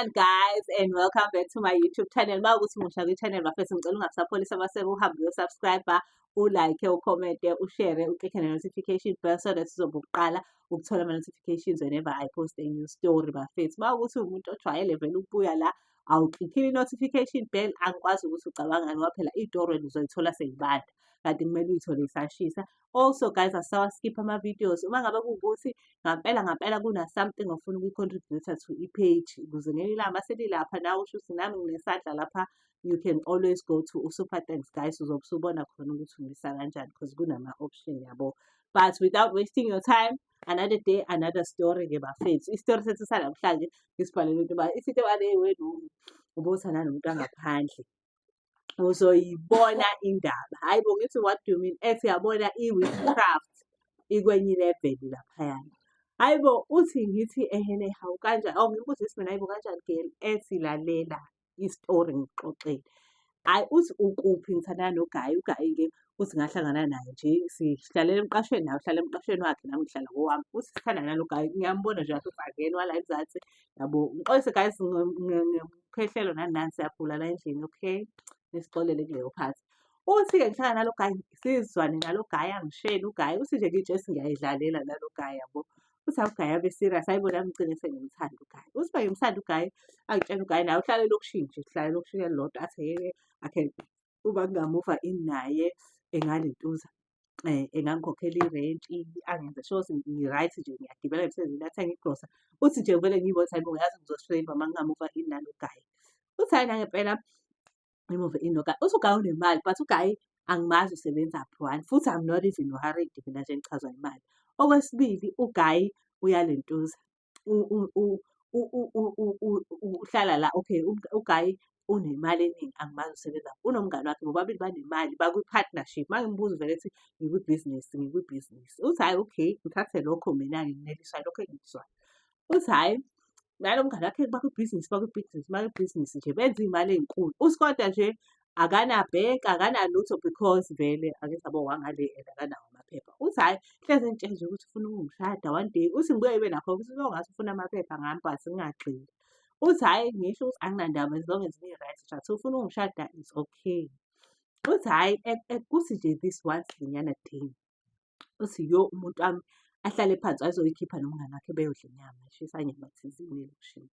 Guys, and welcome back to my YouTube channel. Uma ukuthi musha kwi-channel, bafethu, ngicela ungabusapholisa mase uhambe uyo-subscribe, u-like, u-comment, u-share, u-click-e ne-notification bell so that uzobe uqala ukuthola ama-notifications whenever I post a new story, bafethu. Uma ukuthi uwumuntu ojwayele vele ukubuya la, awu-click-ile i-notification bell, angikwazi ukuthi ucabangani ngoba phela iy'tori wena uzoyithola seyibanda, kanti kumele uy'thole isashisa. Also guys, asawa-skip ama-videos. Uma ngabe kuwukuthi ngampela ngampela kuna-something ofuna ukuyi-contribute to i-page ukuze ngelinye ilanga maselilapha nawe usho ukuthi nami nginesandla lapha, you can always go to u-super thanks, guys. Uzobe usubona khona ukuthi ungisa kanjani because kunama-option, yabo. But without wasting your time, another day, another story-ke, bafethu. Isitori sethu sanamhlanje ngisibhalele into yoba ithi into yoba wena ubothandana nomuntu wangaphandle, uzoyibona indaba. Hhayi bo, ngithi, "What do you mean?" Ethi, "Yabona i-witchcraft ikwenye i-level laphayana." Hhayi bo, uthi ngithi, "Ehene, hawu, kanjani?" Oh, ngimbuze ngithi mina, "Hayi bo, kanjani, girl?" Ethi, "Lalela isitori ngikuxoxele." Hhayi, uthi, "Ukuphi?" Ngithandana no-guy. U-guy-ke uthi ngahlangana naye nje sihlalela emqashweni, naye uhlala emqashweni wakhe, nami ngihlala kowami. Uthi sithandana nalo guy, ngiyambona nje ngathi akuyena wala eMzansi, yabo. Ngixolise guys ngokhehlelo nani nani, siyagula la endlini, okay? Nisixolele kuleyo part. Uthi-ke ngihlala nalo guy, sizwane nalo guy, angisheli u-guy. Uthi nje ngitshesi ngiyayidlalela nalo guy, yabo. Uthi hawu, u-guy abe serious, hhayi bo, nami ngigcine sengimthanda u-guy. Uthi uma ngimthanda u-guy, angitshela u-guy naye uhlala elokishini nje, uhlala elokishini elilodwa, athi yeke akhe uma nginga-move-a in naye engalentuza engangikhokhela irenti, angenze sure ukuthi ngi-right nje, ngiyagibela emsebenzini, athenge igrosa. Uthi nje vele ngiyibone ukuthi hhayi bo, yazi ngizo-save-a uma nginga-move-a in nalo guy. Uthi hhayi, nangempela ngi-move in no-guy. Uthi u-guy unemali, but u-guy angimazi usebenzaphi, one, futhi I'm not even worried, mina nje ngichazwa imali. Okwesibili, u-guy uyalentuza, uhlala la, okay, u-guy unemali eningi, angimazi usebenzaphi. Unomngani wakhe, bobabili banemali, bakwi-partnership. Uma ngimbuza uvele ethi, "Ngikwibhizinisi, ngikwibhizinisi." Uthi, "Hhayi, okay, ngithathe lokho mina-ke, ngineliswa yilokho engikuzwayo." Uthi hhayi, nalo mngani wakhe bakwibhizinisi, bakwibhizinisi, bakwibhizinisi nje benza iy'mali ey'nkulu. Uthi kodwa nje akanabhenki, akanalutho because vele angithi yabo wangale and akanawo amaphepha. Uthi hhayi, hlezi engitshela nje ukuthi ufuna ukungishada one day. Uthi ngibuye ngibe nakho ukuthi ngathi ufuna amaphepha ngami, but ngingagxili. Uthi hhayi, ngisho ukuthi anginandaba as long as ngi-right nje, athi ufuna ukungishada, it's okay. Uthi hhayi, kuthi nje this once linyana day, uthi yo, umuntu wami ahlale phansi azoyikhipha nomngani wakhe beyodla inyama, eshisa nyama thizeni elokishini.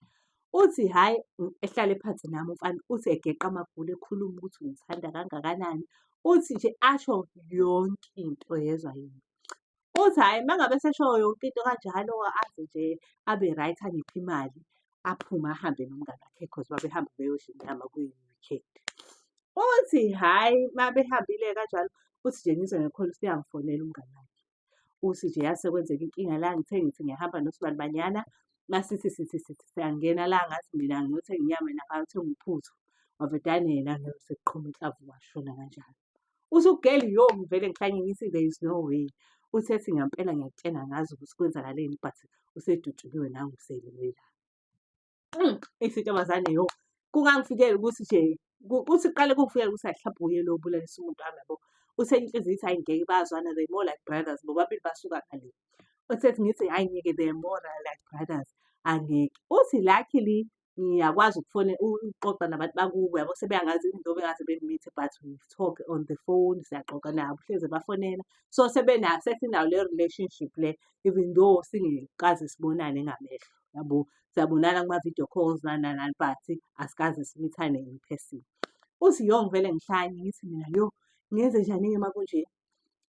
Uthi hhayi, ehlale phansi nami umfana, uthi egeqa amagula, ekhuluma ukuthi ungithanda kangakanani. Uthi nje asho yonke into, yezwa yena. Uthi hhayi, uma ngabe esesho yonke into kanjalo, aze nje abe right, angiphe imali, aphume ahambe nomngani wakhe cause babehamba beyodla inyama kuyi-weekend. Uthi hhayi, uma behambile kanjalo, uthi nje ngizwe nge-call, useyangifonela umngani wakhe. Uthi nje yazi sekwenzeka inkinga la, ngithe ngithi ngiyahamba nosibanibanyana, masithi sithi sithi siyangena la, ngathi mina ngiyothenga inyama, yena akayothenga uphuthu. Wavedane yena sekuqhuma inhlamvu, washona kanjalo. Uthi u-girl, yo, ngivele ngihlanye, ngithi there is no way. Uthi ethi ngampela ngiyakutshela, angazi ukuthi kwenzakaleni, but usedutshuliwe nangu uselele la. Ithi intombazane, yo, kungangifikela ukuthi nje kuthi kuqale kungifikele ukuthi hhayi, mhlawumbe uye lo obulalisa umuntu wami, yabo. Uthe inhliziyo ithi hhayi ngeke, bayazwana, they more like brothers, bobabili basuka ngale. Uthi ethi ngithi hhayi ngeke, they more like brothers, angeke. Uthi luckily ngiyakwazi ukuxoxa nabantu bakubo, yabo, sebeyangazi even though bengaze bengimithe, but we talk on the phone, siyaxoxa nabo, hlezi bafonela. So sesinayo leyo relationship le even though singekaze sibonane ngamehlo, yabo. Siyabonana kuma-video calls nani nani nani, but asikaze simithane in person. Uthi yo, ngivele ngihlanye, ngithi mina, yo, ngenze njani-ke uma kunje?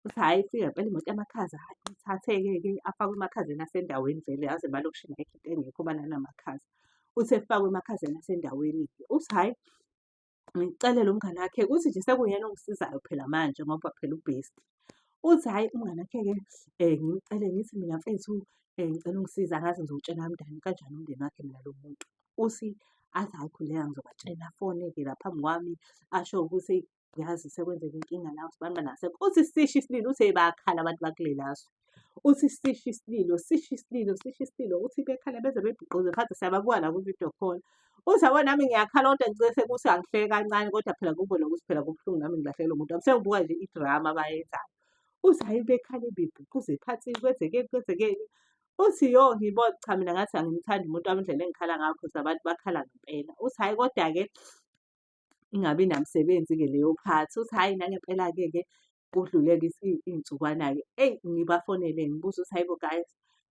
Uthi hhayi, ifike ngempela imoto yamakhaza, hhayi ngithathe-ke afakwe emakhazeni asendaweni vele, yazi emalokishini ayikho into engekho banamakhaza. Uthi efakwe emakhazeni asendaweni-ke. Uthi hhayi, ngicele umngani wakhe, uthi nje sekuyena ongisizayo phela manje ngoba phela u-best. Uthi hhayi, umngani wakhe-ke ngimcele, ngithi mina, "Mfethu, ngicela ungisize, angazi ngizowutshela kanjani umndeni wakhe mina lo muntu." Uthi athi, "Hhayi, khululeka, ngizobatshela." Afone-ke la phambi kwami, asho ukuthi yazi sekwenzeka inkinga la, usibanibani akasekho. Uthi sisho isililo, uthi bayakhala abantu bakulela zwe. Uthi sisho isililo, sisho isililo, sisho isililo, uthi bekhala beze bebhuquze phansi, siyababuka la ku-video call. Uthi yabo nami ngiyakhala, kodwa ngigcine sekuthi angihleke kancane, kodwa phela kube nokuthi phela kubuhlungu, nami ngilahlekelwe umuntu wami. Sengibuka nje idrama abayenzayo. Uthi hhayi, bekhale bebhuquze phansi, kwenzekeni, kwenzekeni. Uthi yo ngibona cha mina ngathi angimthandi umuntu wami indlela engikhala ngayo cause abantu bakhala ngempela. Uthi hhayi kodwa-ke ingabi namsebenzi-ke leyo phathi. Uthi hhayi nangempela-ke ke kudlule-ke iy'nsukwana-ke. Eyi ngibafonele ngibuze ukuthi hhayi bo guys,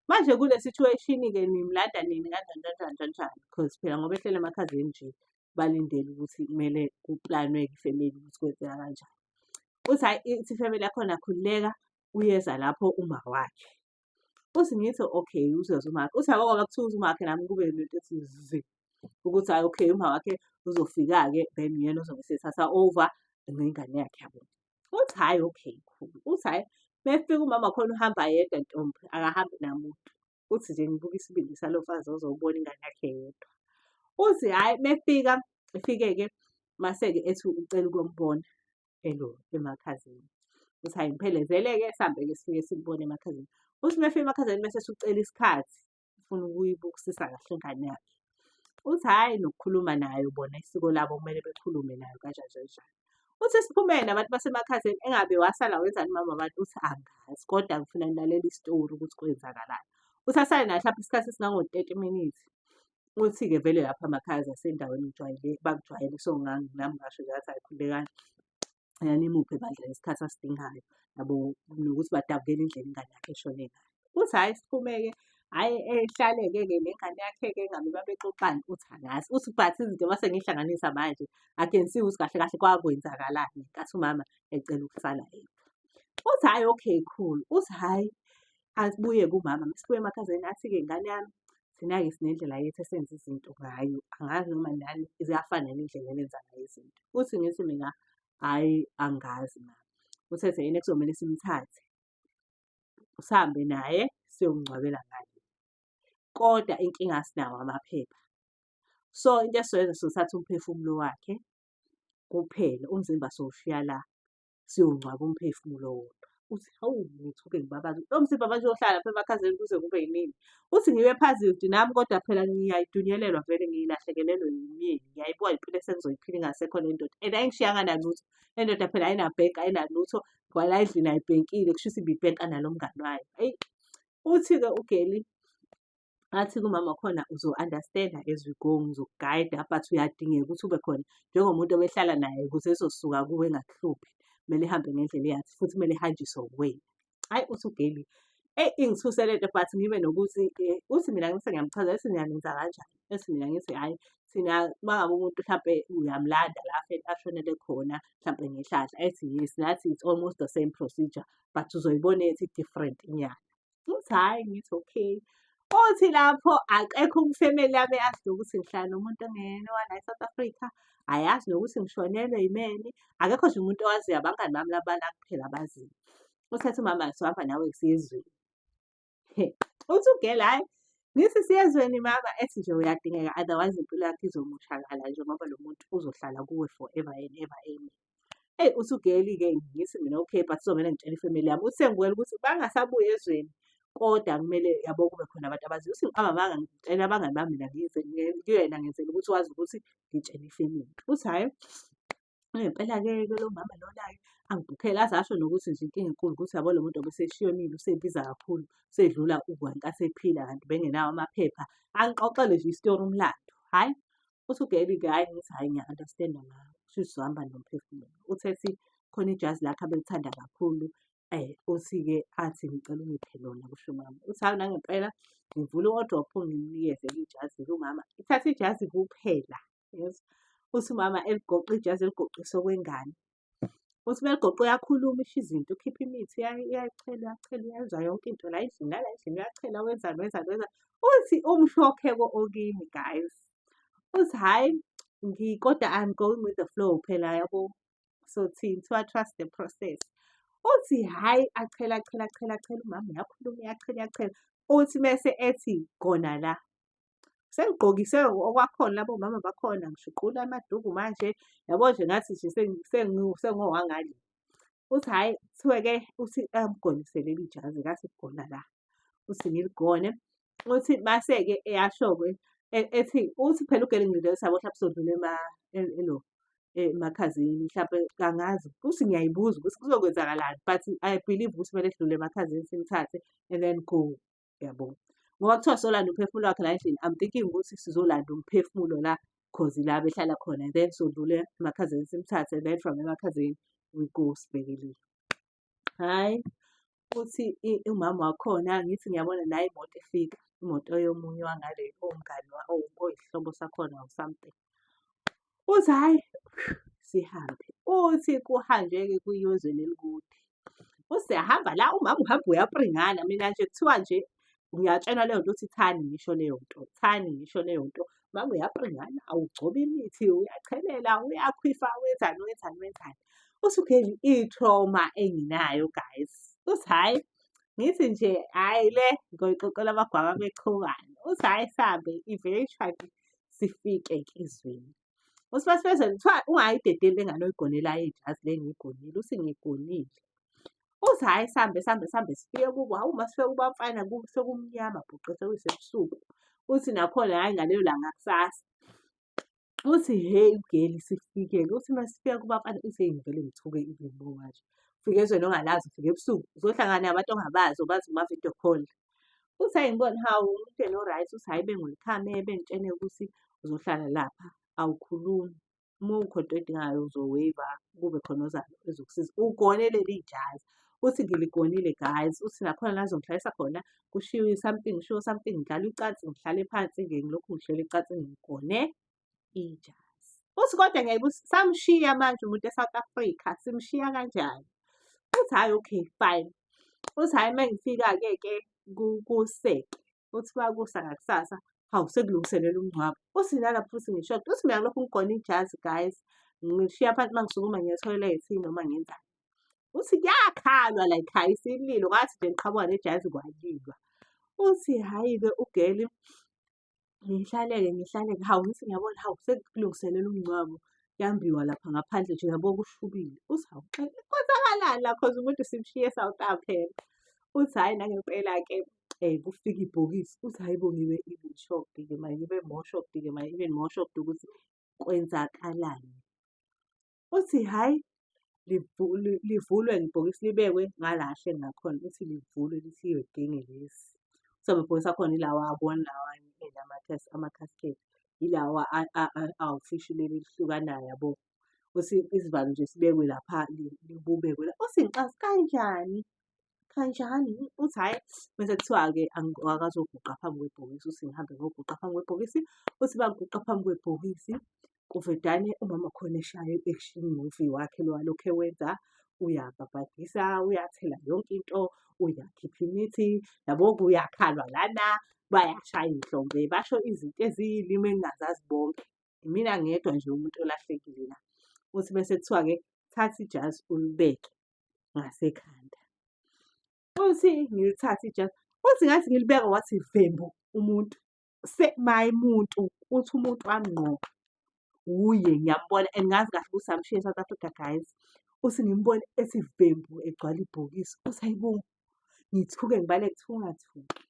manje kule situation-ke nimlanda nini kanjani kanjani kanjani. Cause phela ngoba ehleli emakhazeni nje balindele ukuthi kumele kuplanwe-ke ifemeli ukuthi kwenzeka kanjani. Uthi hhayi ithi ifemeli yakhona khululeka uyeza lapho uma wakhe. Uthi ngithi okay uzoza umakhe. Uthi yabo ngoba kuthiwa uza umakhe nami kube nento ethi zi ukuthi hhayi okay uma wakhe uzofika-ke then uyena ozobe esethatha over nengane yakhe yabo. Uthi hhayi okay cool. Uthi hhayi mefika umama khona uhamba yedwa ntombi akahambi namuntu. Uthi nje ngibuka isibindi salo mfazi ozobona ingane yakhe yedwa. Uthi hhayi mefika efike-ke mase-ke ethi ucela ukuyombona elo emakhazeni. Uthi hhayi ngiphelezele-ke sihambe-ke sifike simbone emakhazeni. Uthi uma efika emakhazeni mese esucela isikhathi ufuna ukuyibukisisa kahle ingane yakhe. Uthi hhayi nokukhuluma nayo bona isiko labo kumele bekhulume nayo kanjani kanjani. Uthi siphume nabantu basemakhazeni engabe wasala wenzani umama wabantu uthi angazi kodwa ngifuna nilalele isitori ukuthi kwenzakalani. Uthi asale naye mhlawumbe isikhathi esingango-30 minutes. Uthi-ke vele lapha amakhaza asendaweni ngijwayele bakujwayele so nami ngasho nje ngathi hhayi khululekani nimuphe bandla lesikhathi asidingayo yabo nokuthi badabukele indlela ingane yakhe eshone ngayo. Uthi hhayi siphume-ke hhayi ehlaleke-ke nengane yakhe-ke engabe babexoxani uthi angazi. Uthi but izinto mase ngiy'hlanganisa manje I can see ukuthi kahle kahle kwakwenzakalani ngenkathi umama ecela ukusala yedwa. Uthi hhayi okay cool. Uthi hhayi abuye kumama mesibuya emakhazeni athi-ke ngane yami thina-ke sinendlela yethu esenza izinto ngayo angazi noma nani ziyafana yini indlela enenza ngayo izinto. Uthi ngithi mina hhayi angazi mama. Uthethe yena kuzomele simthathe sihambe naye siyomngcwabela ngale. Kodwa inkinga asinawo amaphepha. So into esizoyenza sizothatha umphefumulo wakhe kuphela umzimba sowushiya la siyongcwaba umphefumulo wodwa. Uthi hawu ngithuke ngibabaze lo mzimba manje uyohlala lapha emakhazeni kuze kube yinini. Uthi ngibe puzzled nami kodwa phela ngiyayidunyelelwa vele ngilahlekelelwe yimyeni. Ngiyayibuka impilo esengizoyiphila ingasekho le ndoda and ayingishiyanga nalutho. Le ndoda phela ayinabhenki ayinalutho kwala endlini ayibhenkile kusho ukuthi ibibhenka nalo mngani wayo. Eyi uthi-ke uGeli athi kumama khona uzo-understand-a as we go ngizokugayida but uyadingeka ukuthi ube khona njengomuntu obehlala naye ukuze ezosuka kuwe engakuhluphi. Kumele ihambe ngendlela eyakhe futhi kumele ihanjiswe uwena. Hhayi uthi uGeli eyi ingithuse le nto but ngibe nokuthi uthi mina ngise ngiyamchazela ethi nina nenza kanjani? Ethi mina ngithi hhayi thina uma ngabe umuntu hlampe uyamlanda la ashonele khona hlampe ngehlahla ethi yes nathi it's almost the same procedure but uzoyibona ethi different inyanga. Uthi hhayi ngithi okay. Uthi lapho akekho umfemeli yami eyazi nokuthi ngihlala nomuntu ongeyena owala e-South Africa, ayazi nokuthi ngishonelwe yimeni. Akekho nje umuntu owaziyo abangani bami labala kuphela abaziyo. Uthathe umama sohamba nawe siye ezweni. Uthi ugela hhayi ngithi siye ezweni mama ethi nje uyadingeka otherwise impilo yakho izomoshakala nje ngoba lo muntu uzohlala kuwe forever and ever amen. Eyi uthi ugeli-ke ngithi mina okay but kuzomele ngitshele ifemeli yami. Uthi sengibukela ukuthi bangasabuyi ezweni kodwa kumele yabo kube khona abantu abaziyo. Uthi ngiqamba amanga ngitshela abangani bami mina ngize kuyena ngenzela ukuthi wazi ukuthi ngitshele ifemeli. Uthi hhayi ngempela-ke ke lo mama lona-ke angibhukhele aze asho nokuthi nje inkinga enkulu ukuthi yabo lo muntu obeseshonile usebiza kakhulu usedlula ngenkathi ephila kanti bengenawo amaphepha. Angixoxele nje isitori umlando. Hhayi uthi ugeli-ke hhayi ngithi hhayi ngiya-understand-a ngawe kusho ukuthi uzohamba nomphefumulo. Uthi ethi khona ijazi lakhe abelithanda kakhulu uthi-ke athi ngicela ungiphe lona kusho umama. Uthi hhayi nangempela ngivule i-wardrobe ngimnikeze-ke ijazi-ke umama. Ithathe ijazi kuphela yes. Uthi umama eligoqe ijazi eligoqise okwengane. Uthi uma eligoqa uyakhuluma isho izinto ukhipha imithi uyachela uyachela uyenza yonke into la endlini nala endlini uyachela wenzani wenzani wenzani. Uthi umshokheko okimi guys. Uthi hhayi kodwa I'm going with the flow phela yabo. So thini kuthiwa trust the process. Uthi hhayi achela achela achela achela umama uyakhuluma uyachela uyachela. Uthi mese ethi kona la sengigqokise okwakhona labo mama bakhona ngishuqula amaduku manje yabo nje ngathi nje sengowangale. Uthi hhayi kuthiwe-ke uthi amgonise leli jazi ngathi gona la. Uthi ngiligone. Uthi mase-ke eyasho-ke ethi uthi phela ugele ngilindele ukuthi yabo mhlawumbe usodlula elo emakhazeni mhlampe angazi uthi ngiyayibuza ukuthi kuzokwenzakalani but I believe ukuthi kumele sidlule emakhazeni simthathe and then go yabo. Ngoba kuthiwa sizolanda umphefumulo wakhe la endlini, I'm thinking ukuthi sizolanda umphefumulo la cause ila behlala khona and then sodlule emakhazeni simthathe and then from emakhazeni we go sibheke le. Hhayi, uthi umama wakhona ngithi ngiyabona nayi imoto efika, imoto yomunye wangale owumngani oyisihlobo sakhona or something. Uthi hhayi, sihambe. Uthi kuhanjwe-ke kuyiwe ezweni elikude. Uthi siyahamba la, umama uhamba uyapringana. Mina nje kuthiwa nje ngiyatshelwa leyo nto ukuthi thani ngisho leyo nto, thani ngisho leyo nto. Mama uyapringana, awugcoba imithi, uyachelela, uyakhwifa, wenzani, wenzani, wenzani. Uthi uGeli i-trauma enginayo guys. Uthi hhayi, ngithi nje hhayi le ngoyixoxela amagwaba bechumane. Uthi hhayi sihambe eventually sifike-ke ezweni. Uthi masifezweni kuthiwa ungayidedeli le ngane oyigonelayo ijazi le ngiyigonile. Uthi ngiyigonile. Uthi hhayi sihambe sihambe sihambe sifike kubo. Hawu uma sifike kubafana sekumnyama bhuqe sekuyisebusuku. Uthi nakhona hhayi ngalelo langa kusasa. Uthi hheyi ugeli sifike-ke. Uthi uma sifika kubafana uthi hheyi ngivele ngithuke even more manje. Ufike ezweni ongalazi ufike ebusuku uzohlangana nabantu ongabazi obazi kuma-video call. Uthi hhayi ngibone hawu umuntu eno right uthi hhayi bengiwelikhame bengitshene ukuthi uzohlala lapha awukhulumi. Uma kukhona into oyidingayo uzo-waiver kube khona ozayo ezokusiza. Ugone leli jazi. Uthi ngiligonile guys, uthi nakhona la azongihlalisa khona kushiwo something, kushiwo something, ngidlala ucansi ngihlale phansi-ke ngilokhu ngihleli ecansini ngigone ijazi. Uthi kodwa ngiyayibuza samshiya manje umuntu e-South Africa, simshiya kanjani? Uthi hhayi okay fine. Uthi hhayi uma ngifika-ke ke kuseke, uthi makusa ngakusasa, hawu sekulungiselelwa umngcwabo. Uthi nalapho futhi ngi-shocked, uthi mina ngilokhu ngigone ijazi guys, ngishiya phansi uma ngisukuma ngiya ethoyilethi noma ngenzani. Uthi kuyakhalwa la ekhaya isililo, ngathi nje ngiqhamuka nejazi kwalilwa. Uthi hhayi-ke ugeli Ngihlaleke ngihlaleke, hawu ngithi ngiyabona hawu sekulungiselelwa umngcwabo, kuyambiwa lapha ngaphandle nje uyabo kushubile. Uthi hawu kwenzakalani la cause umuntu simshiye e-South phela. Uthi hhayi nangempela-ke kufika ibhokisi. Uthi hhayi bo ngibe even shocked-ke manje, ngibe more shocked-ke manje, even more shocked ukuthi kwenzakalani. Uthi hhayi livulwe ibhokisi libekwe ngala ahleli ngakhona, uthi livulwe lithi iyodinge lesi. So amabhokisi akhona ilawa abona lawa ama-casket, ilawa awufishi leli elihlukanayo yabo. Uthi isivalo nje sibekwe lapha libubekwe la. Uthi ngixasi kanjani? Kanjani? Uthi hhayi, bese kuthiwa-ke akazoguqa phambi kwebhokisi, uthi ngihambe ngiyoguqa phambi kwebhokisi. Uthi bangiguqa phambi kwebhokisi, kuvedane umama khona eshaya i-action movie wakhe lo alokhu ewenza. Uyabhabhadisa, uyathela yonke into, uyakhipha imithi, yabo kuyakhalwa lana, bayashaya iy'hlombe, basho izinto eziyilimi engingazazi bonke. Imina ngedwa nje umuntu olahlekile la. Uthi bese kuthiwa-ke thatha ijazi ulibeke ngasekhanda. Uthi ngilithathe ijazi, uthi ngathi ngilibeka wathi vembu umuntu. Semaye muntu, uthi umuntu wami ngqo wuye ngiyambona and ngazi kahle ukuthi amshiye e-South Africa guys. Uthi ngimbone ethi vembu egcwala ibhokisi. Uthi hayibo, ngithuke ngibaleke kuthiwa ungathuki.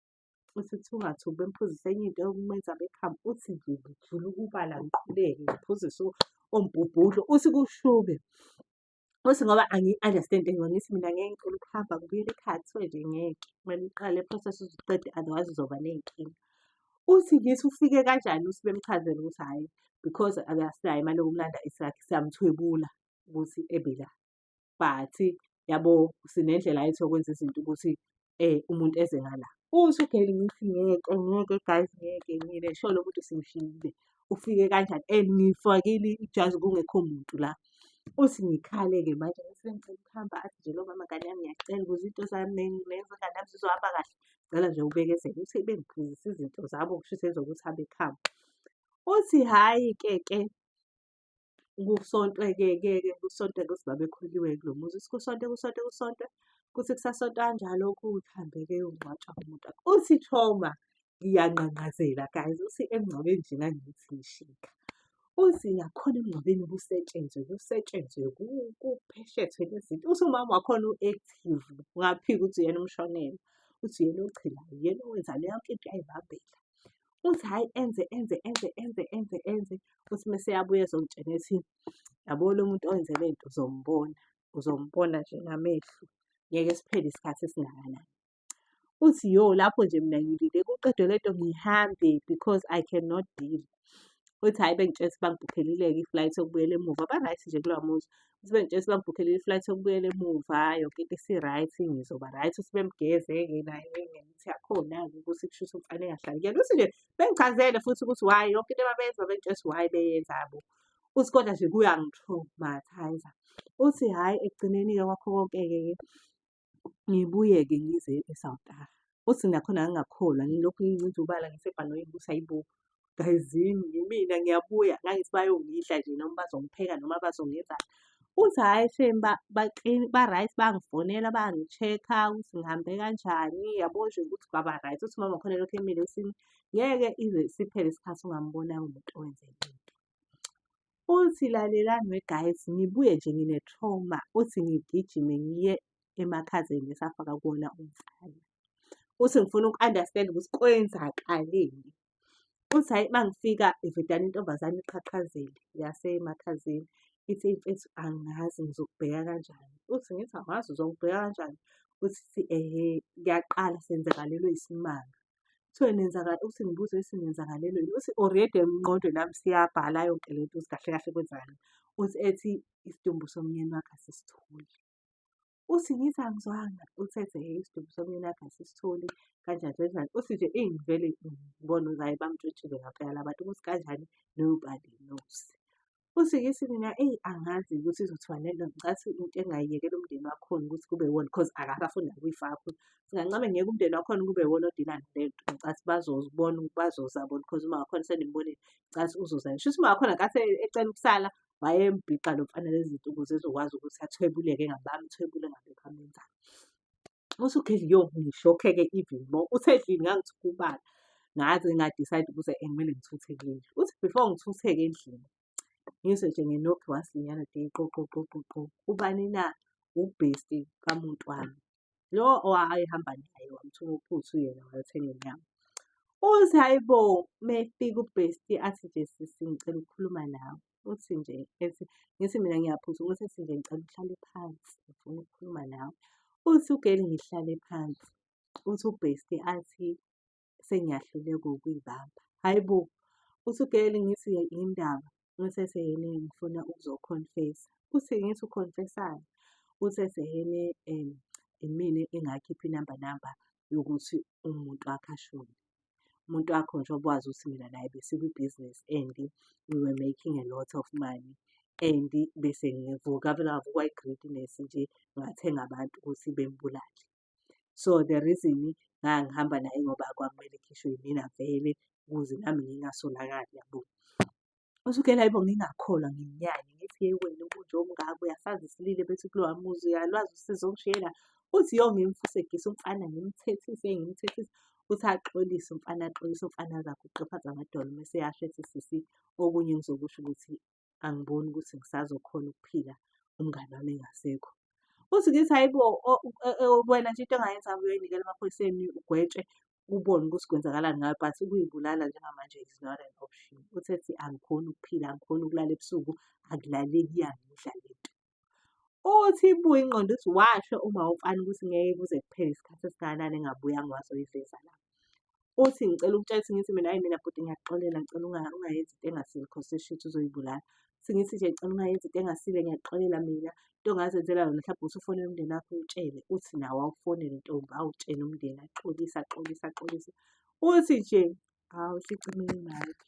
Uthi kuthiwa ungathuki bemphuzise enye into yokumenza abe-calm. Uthi nje ngijule ukubala ngiqhubeke ngiphuzise ombhubhudlo. Uthi kushube. Uthi ngoba angiyi-understand ngoba ngithi mina ngeke ngicela ukuhamba ngibuyele ekhaya kuthiwe nje ngeke kumele uqale le process uze uqede otherwise uzoba ney'nkinga. Uthi ngithi ufike kanjani uthi bemchazele ukuthi hhayi because akasinayo imali yokumlanda isakhe siyamthwebula ukuthi ebe la. But yabo sinendlela yethu yokwenza izinto ukuthi umuntu eze ngala. Uthi ugeli ngithi ngeke ngeke guys ngeke ngine sure lo muntu simshiyile. Ufike kanjani and ngifakile ijazi kungekho muntu la. Uthi ngikhale-ke manje ngithi bengicela ukuhamba athi nje lo mama ngane yami ngiyacela ukuze into zami nezingane yami zizohamba kahle. Ngicela nje ubekezele. Uthi bengiphuzisa izinto zabo kushuthi ezokuthi abe calm. Uthi hhayi-ke ke Kusontwe-ke-ke-ke kusontwe ukuthi babekholiwe kulo muzi. Uthi kusontwe kusontwe kusontwe, kuthi kusasontwa kanjalo kuhambe-ke kuyongcwatshwa umuntu. Uthi trauma ngiyangqangqazela guys, uthi emngcwabeni nje ngangithi ngishika. Uthi nakhona emngcwabeni kusetshenzwe kusetshenzwe kupheshethwe nezinto. Uthi umama wakhona u-active, ungaphika ukuthi uyena umshonelwa. Uthi uyena ochilayo, uyena owenzani yonke into uyayibambela. Uthi hhayi enze enze enze enze enze enze, uthi mese eyabuya ezongitshena ethi, yabo lo muntu owenze le nto uzombona, uzombona nje ngamehlo, ngeke siphele isikhathi esingakanani. Uthi yo lapho nje mina ngilinde kuqedwe lento ngihambe because I cannot deal. Uthi hhayi bengitshela ukuthi bangibhukhelile-ke i-flight yokubuyela emuva. Ba-right nje kulowa muzi. Uthi bengitshela ukuthi bangibhukhelile i-flight yokubuyela emuva, yonke into isi-right, ngizoba right. Uthi bemgeze-ke naye ngemithi yakhona-ke ukuthi kushuthi umfana engahlali kuyena. Uthi nje bengichazele futhi ukuthi why yonke into ababeyenza babengitshela ukuthi why beyenza yabo. Uthi kodwa nje kuyangi-traumatise-a. Uthi hhayi ekugcineni-ke kwakho konke-ke ke ngibuye-ke ngize e-South Africa. Uthi nakhona ngangingakholwa ngilokhu ngincinza ubala ngisebhanoyini ukuthi hhayi bo, gayizini yimina ngiyabuya. Ngangithi bayongidla nje noma bazongipheka noma bazongenzani. Uthi hhayi shame ba-right bangifonela bangi-check-a ukuthi ngihambe kanjani yabo nje ukuthi kwaba-right. Uthi umama wakhona elokhu emile ethi ngeke ize siphele isikhathi ungambonanga umuntu owenze lento. Uthi lalelani we-guys, ngibuye nje ngine-trauma. Uthi ngigijime ngiye emakhazeni esafaka kuwona umfana. Uthi ngifuna uku-understand ukuthi kwenzakaleni. Uthi hhayi uma ngifika ivedane intombazane iqhaqhazele yasemakhazeni. Ithi eyi mfethu angazi ngizokubheka kanjani. Uthi ngithi angazi uzongibheka kanjani. Uthi ehhe kuyaqala senzakalelwe isimanga. Kuthiwe uthi ngibuze ukuthi nenzakalelwe yini. Uthi already emqondweni wami siyabhala yonke lento ukuthi kahle kahle kwenzakaleni. Uthi ethi isidumbu somyeni wakhe asisitholi. Uthi ngithi angizwanga. Uthi ethi hhe isidumbu somyeni wakhe asisitholi kanjani kanjani. Uthi nje ngivele ngibone ukuthi hhayi bamtshontshile ngampela la bantu ukuthi kanjani nobody knows. Uthi ngithi mina eyi angazi ukuthi izothiwa lento ngicathi into engingayiyekela umndeni wakhona ukuthi kube iwona cause akasafuni nakuyifaka futhi. Singancame ngiyeke umndeni wakhona kube iwona odila nalento. Ngicathi bazozibona bazoza bona cause uma wakhona senimbonile ngicathi uzoza. Shuthi uma wakhona ngathi ecela ukusala wayembhixa lo mfana lezi zinto ukuze ezokwazi ukuthi athwebuleke engabe amthwebule engabe amenzani. Uthi uGeli yo ngishokheke even more. Uthi endlini ngangithuka ubala ngaze nga-decide ukuthi kumele ngithuthe kulendlu. Uthi before ngithutheke endlini ngizwe nje nge-knock once the other day qo qo qo qo qo. Ubani na? Ubhesti kamuntu wami. Lo owayehamba naye wamthuma uphuthu yena wayothenga inyama. Uthi hhayi bo, mefika ubhesti athi nje sisi ngicela ukukhuluma nawe. Uthi nje ethi ngithi mina ngiyaphuthuma uthi ethi nje ngicela uhlale phansi ngifuna ukukhuluma nawe. Uthi ugeli ngihlale phansi. Uthi ubhesti athi sengiyahluleka ukuyibamba. Hhayi bo, uthi ugeli ngithi yindaba. Uthi ethi yena ngifuna ukuzo-confess-a. Uthi ngithi u-confess-ani? Uthi ethi yena imina engakhipha inamba namba yokuthi umuntu wakhe ashone. Umuntu wakho njengoba wazi ukuthi mina naye besikwibhizinisi and we were making a lot of money and bese ngivuka vele ngavukwa i-greediness nje ngathenga abantu ukuthi bembulale. So the reason ngangihamba naye ngoba kwakumele kukhishwe yimina vele ukuze nami ngingasolakali yabo. Uthi ugela hayi bo ngingakholwa nginyanye ngithi yeyi wena ubunje obungaka uyasazi isililo bethi kulowa muzi uyalwazi usizo ongishiyela. Uthi yo ngimfusegise umfana ngimthethise ngimthethise. Uthi axolise umfana axolise umfana aze aguqe phansi amadolo mese eyasho ethi sisi okunye engizokusho ukuthi angiboni ukuthi ngisazokhona ukuphila umngani wami engasekho. Uthi ngithi hhayi bo wena nje into ongayenza uyoyinikela emaphoyiseni ugwetshwe ubone ukuthi kwenzakalani ngawe but ukuy'bulala njengamanje is not an option. Uthi ethi angikhoni ukuphila, angikhoni ukulala ebusuku, akulaleki iyangidla le nto. Uthi ibuye ingqondo uthi washo uma womfana ukuthi ngeke kuze kuphele isikhathi esingakanani engabuyanga wazoyiveza la. Uthi ngicela ukutshela ukuthi ngithi mina hhayi mina bhuti ngiyakuxolela ngicela ungayenzi into engasile cause seshuthi uzoyibulala. Uthi ngithi nje ngicela ungayenzi into engasile ngiyakuxolela mina. Into ongazenzela yona mhlawumbe ukuthi ufonele umndeni wakho uwutshele. Uthi nawo awufonele ntombi awutshele umndeni axolise axolise axolise. Uthi nje hawu isicimile imayikhi.